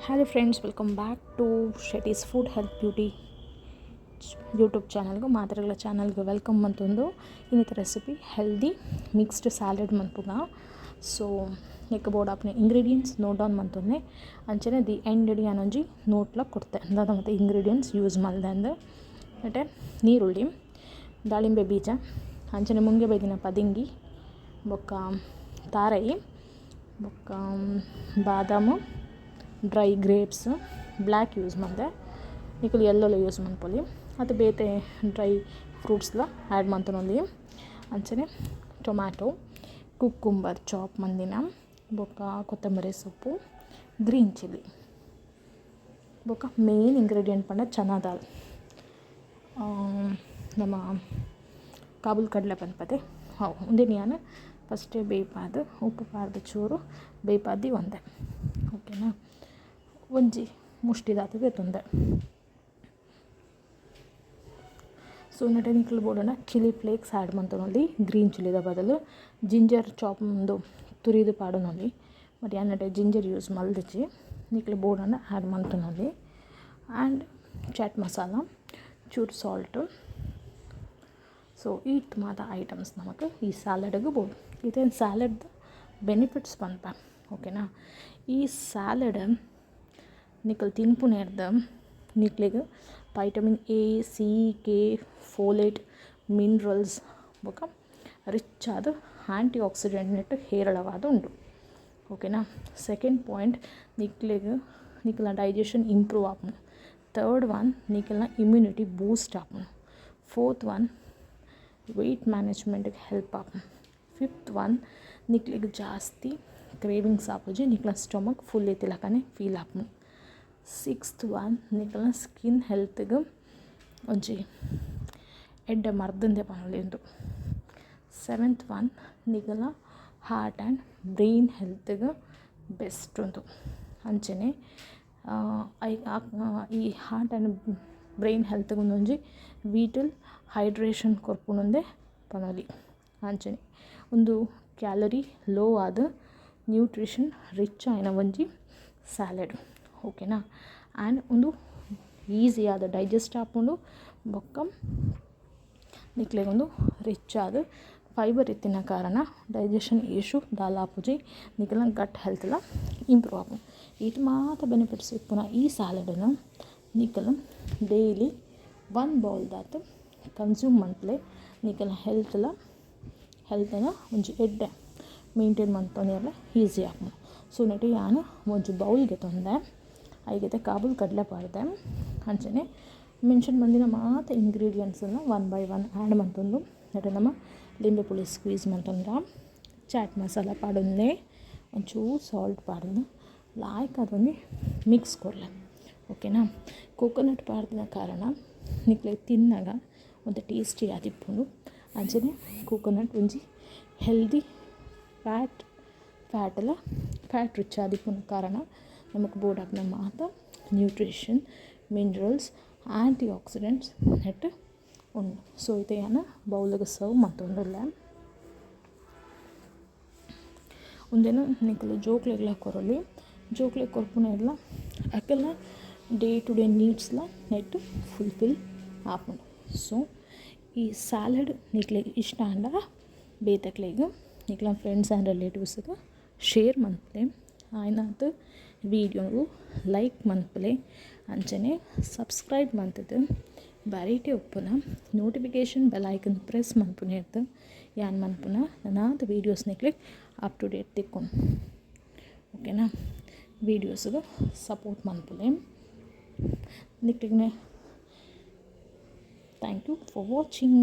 Hello friends, welcome back to Shetty's Food Health Beauty YouTube ಚಾನಲ್ಗೂ ಮಾತ್ರೆಗಳ ಚಾನಲ್ಗೆ welcome ಮಂತೊಂದು. ಇನ್ನಿತ ರೆಸಿಪಿ ಹೆಲ್ದಿ ಮಿಕ್ಸ್ಡ್ ಸ್ಯಾಲಡ್ ಮನ್ಪುಗ. ಸೊ ನೆಕ್ ಬೋರ್ಡ್ ಆಪ್ನೆ ಇಂಗ್ರೀಡಿಯೆಂಟ್ಸ್ ನೋಟ್ ಡೌನ್ ಮಂತೊಂದೆ. ಅಂಚನೆ the end ಯಾನೊಂಜಿ ನೋಟ್ಲ ಕೊಡ್ತೆ ದಾದ ಮತ್ತು ಇಂಗ್ರೀಡಿಯೆಂಟ್ಸ್ ಯೂಸ್ ಮಲ್ದಂದು. ಮತ್ತು ನೀರುಳ್ಳಿ, ದಾಳಿಂಬೆ ಬೀಜ, ಅಂಚನೆ ಮುಂಗೆ ಬೈದಿನ ಪದಿಂಗಿ, ಬೊಕ್ಕ ತಾರೈ, ಬೊಕ್ಕ ಬಾದಾಮು, ಡ್ರೈ ಗ್ರೇಪ್ಸ್ ಬ್ಲ್ಯಾಕ್ ಯೂಸ್ ಮಂದೆ. ನಿಕುಲು ಎಲ್ಲೊಲ ಯೂಸ್ ಮನ್ಪೊಲಿ ಅತ್ ಬೇತೆ ಡ್ರೈ ಫ್ರೂಟ್ಸ್ಲ ಆ್ಯಡ್ ಮಂತೊನೊಲಿ. ಅಂಚನೆ ಟೊಮ್ಯಾಟೊ, ಕುಕ್ಕುಂಬರ್ ಚಾಪ್ ಮಂದಿನ, ಬೊಕ್ಕ ಕೊತ್ತಂಬರಿ ಸೊಪ್ಪು, ಗ್ರೀನ್ ಚಿಲ್ಲಿ, ಬೊಕ್ಕ ಮೇನ್ ಇಂಗ್ರೀಡಿಯೆಂಟ್ ಪಂಡ ಚನಾ ದಾಲ್, ನಮ ಕಾಬೂಲ್ ಕಡಲೆ ಪನ್ಪತೆ ಅವು. ಉಂದೆನ್ ಯಾನ್ ಫಸ್ಟೇ ಬೇಯ್ಪಾದ್, ಉಪ್ಪು ಪಾಡ್ದ್ ಚೂರು ಬೇಯ್ಪಾದ್ ದೀವೊಂದೆ, ಓಕೆನಾ? ಒಂಜಿ ಮುಷ್ಟಿದಾತ್ ದೆತ್ತೊಂದೆ. ಸೊ ನೆಟೆ ನಿಕುಲು ಬೋಡಾಂಡ ಚಿಲ್ಲಿ ಫ್ಲೇಕ್ಸ್ ಆ್ಯಡ್ ಮಂತೊನೊಲಿ ಗ್ರೀನ್ ಚಿಲ್ಲಿದ ಬದಲು. ಜಿಂಜರ್ ಚಾಪ್ ಉಂದು ತುರಿದ್ ಪಾಡೊನೊಲಿ. ಬಟ್ ಯಾನ್ ನೆಟೆ ಜಿಂಜರ್ ಯೂಸ್ ಮಲ್ದಿಜಿ. ನಿಕುಲು ಬೋಡಾಂಡ ಆ್ಯಡ್ ಮಂತೊನೊಲಿ. ಆ್ಯಂಡ್ ಚಾಟ್ ಮಸಾಲ, ಚೂರು ಸಾಲ್ಟ್. ಸೊ ಈತ್ ಮಾತ ಐಟಮ್ಸ್ ನಮಕ್ ಈ ಸ್ಯಾಲಡ್ಗ್ ಬೋಡು. ಇತ್ತೆ ಸ್ಯಾಲಡ್ದ ಬೆನಿಫಿಟ್ಸ್ ಪನ್ಪ, ಓಕೆನಾ? ಈ ಸ್ಯಾಲಡ್ ನಿಕುಲು ತಿನ್ಪುನೆರ್ದ್ ನಿಕ್ಲೆಗ್ vitamin A, C, K, folate, minerals ಬೊಕ ರಿಚ್ ಆದ್ ಆ್ಯಂಟಿ ಆಕ್ಸಿಡೆಂಟ್ ನೆಟ್ಟ್ ಹೇರಳವಾದ್ ಉಂಡು, ಓಕೆನಾ? ಸೆಕೆಂಡ್ ಪಾಯಿಂಟ್, ನಿಕ್ಲೆಗ್ ನಿಕಲ್ನ ಡೈಜೆಷನ್ ಇಂಪ್ರೂವ್ ಆಪುಂಡು. ತರ್ಡ್ ಒನ್, ನಿಕಲ್ನ ಇಮ್ಯುನಿಟಿ ಬೂಸ್ಟ್ ಆಪುಂಡು. ಫೋರ್ತ್ ಒನ್, ವೆಯ್ಟ್ ಮ್ಯಾನೇಜ್ಮೆಂಟ್ಗೆ ಹೆಲ್ಪ್ ಆಪುಂಡು. ಫಿಫ್ತ್ ಒನ್, ನಿಕ್ಲೆಗ್ ಜಾಸ್ತಿ ಕ್ರೇವಿಂಗ್ಸ್ ಆಪುಜಿ, ನಿಕ್ಲೆನ ಸ್ಟೊಮಕ್ ಫುಲ್ ಇತ್ತಿಲಕನೆ ಫೀಲ್ ಆಪುಂಡು. ಸಿಕ್ಸ್ತ್ ಒನ್, ನಿಕಲ್ನ ಸ್ಕಿನ್ ಹೆಲ್ತ್ಗ್ ಒಂಜಿ ಎಡ್ಡೆ ಮರ್ದಂದೆ ಪನೊಲಿ ಉಂದು. ಸೆವೆಂತ್ ಒನ್, ನಿಕಲ್ನ ಹಾರ್ಟ್ ಆ್ಯಂಡ್ ಬ್ರೈನ್ ಹೆಲ್ತ್ಗ್ ಬೆಸ್ಟ್ ಉಂದು. ಅಂಚನೆ ಈ ಹಾರ್ಟ್ ಆ್ಯಂಡ್ ಬ್ರೈನ್ ಹೆಲ್ತ್ಗ್ ಉಂದೊಂಜಿ ವೀಟಲ್ ಹೈಡ್ರೇಷನ್ ಕೊರ್ಪುಂಡುಂದೆ ಪನೊಲಿ. ಅಂಚನೆ ಉಂದು ಕ್ಯಾಲರಿ ಲೋ ಆದ್ ನ್ಯೂಟ್ರಿಷನ್ ರಿಚ್ ಆಯಿನ ಒಂಜಿ ಸ್ಯಾಲಡ್, ಓಕೆನಾ? ಆ್ಯಂಡ್ ಉಂದು ಈಸಿ ಆದ್ ಡೈಜೆಸ್ಟ್ ಆಪುಂಡು. ಬೊಕ್ಕ ನಿಕ್ಲೆಗ್ ಉಂದು ರಿಚ್ ಆದ್ ಫೈಬರ್ ಇತ್ತಿನ ಕಾರಣ ಡೈಜೆಷನ್ ಇಶ್ಯೂ ದಾಲ ಆಪುಜಿ. ನಿಕಲ್ನ ಗಟ್ ಹೆಲ್ತ್ಲ ಇಂಪ್ರೂವ್ ಆಪುಂಡು. ಈತ್ ಮಾತ ಬೆನಿಫಿಟ್ಸ್ ಇಪ್ಪುನ ಈ ಸ್ಯಾಲಡ್ನ್ ನಿಕುಲು ಡೈಲಿ ಒನ್ ಬೌಲ್ ದಾತ್ ಕನ್ಸ್ಯೂಮ್ ಮನ್ಪುಲೆ. ನಿಕಲ್ನ ಹೆಲ್ತ್ನ ಒಂಜಿ ಎಡ್ಡೆ ಮೇಂಟೈನ್ ಮನ್ಪೊನಿಯೆರೆ ಈಸಿ ಆಪುಂಡು. ಸೊ ನೆಟೆ ಯಾನ್ ಒಂಜಿ ಬೌಲ್ ಗೆತೊಂದೆ. ಐಕ್ ಕಾಬೂಲ್ ಕಡಲೆ ಪಾಡ್ದೆ. ಅಂಚನೆ ಮೆನ್ಷನ್ ಮಂದಿನ ಮಾತ ಇಂಗ್ರೀಡಿಯೆಂಟ್ಸನ್ನು ಒನ್ ಬೈ ಒನ್ ಆ್ಯಡ್ ಮಂತೊಂದು, ನೆಟೆ ನಮ ಲಿಂಬೆ ಪುಳಿ ಸ್ಕ್ವೀಸ್ ಮಂತೊಂದ, ಚಾಟ್ ಮಸಾಲ ಪಾಡೊಂದೆ, ಒಂಚೂರು ಸಾಲ್ಟ್ ಪಾಡ್ದು ಲಾಯ್ಕ್ ಒಂಜಿ ಮಿಕ್ಸ್ ಕೊರ್ಲೆ, ಓಕೆನಾ? ಕೋಕೋನಟ್ ಪಾಡ್ದಿನ ಕಾರಣ ನಿಕ್ಲೆಗ್ ತಿನ್ನಗ ಒಂತೆ ಟೇಸ್ಟಿ ಆದಿಪ್ಪುಂಡು. ಅಂಚನೆ ಕೋಕೋನಟ್ ಒಂಜಿ ಹೆಲ್ದಿ ಫ್ಯಾಟ್, ಫ್ಯಾಟಲ ಫ್ಯಾಟ್ ರಿಚ್ ಆದಿಪ್ಪುನ ಕಾರಣ ನಮಕ್ ಬೋಡಾಪಿನ ಮಾತ ನ್ಯೂಟ್ರಿಷನ್, ಮಿನರಲ್ಸ್, ಆ್ಯಂಟಿ ಆಕ್ಸಿಡೆಂಟ್ಸ್ ನೆಟ್ಟ್ ಉಂಡು. ಸೊ ಇತ್ತೆ ಯಾನ್ ಬೌಲ್ಗ್ ಸರ್ವ್ ಮಂತೊಂದುಲ್ಲೆ. ಉಂದೆನ್ ನಿಕುಲು ಜೋಕ್ಲೆಗ್ಲ ಕೊರೊಲಿ. ಜೋಕ್ಲೆಗ್ ಕೊರ್ಪುನೆರ್ದ್ಲ ಅಕಲ್ನ ಡೇ ಟು ಡೇ ನೀಡ್ಸ್ಲ ನೆಟ್ಟ್ ಫುಲ್ಫಿಲ್ ಆಪುಂಡು. ಸೊ ಈ ಸ್ಯಾಲಡ್ ನಿಕ್ಲೆಗ್ ಇಷ್ಟ ಆಂಡ ಬೇತೆಕ್ಲೆಗ್, ನಿಕ್ಲೆನ ಫ್ರೆಂಡ್ಸ್ ಆ್ಯಂಡ್ ರಿಲೇಟಿವ್ಸ್ಗ್ ಶೇರ್ ಮನ್ಪುಲೆ. ಆಯಿನಾತ್ ವೀಡಿಯೋಗು ಲೈಕ್ ಮನ್ಪುಲೆ. ಅಂಚನೆ ಸಬ್ಸ್ಕ್ರೈಬ್ ಮಂತುದು ಬರಿಟೆ ಉಪ್ಪುನ ನೋಟಿಫಿಕೇಷನ್ ಬೆಲ್ ಐಕನ್ ಪ್ರೆಸ್ ಮನ್ಪುನೆರ್ದ್ ಯಾನ್ ಮನ್ಪುನ ನನಾತ್ ವೀಡಿಯೋಸ್ ನಿಕ್ಲೆಗ್ ಅಪ್ ಟು ಡೇಟ್ ತಿಕ್ಕುಂಡು, ಓಕೆನಾ? ವೀಡಿಯೋಸ್ಗ್ ಸಪೋರ್ಟ್ ಮನ್ಪುಲೆ ನಿಕ್ಲೆಗ್. Thank you for watching.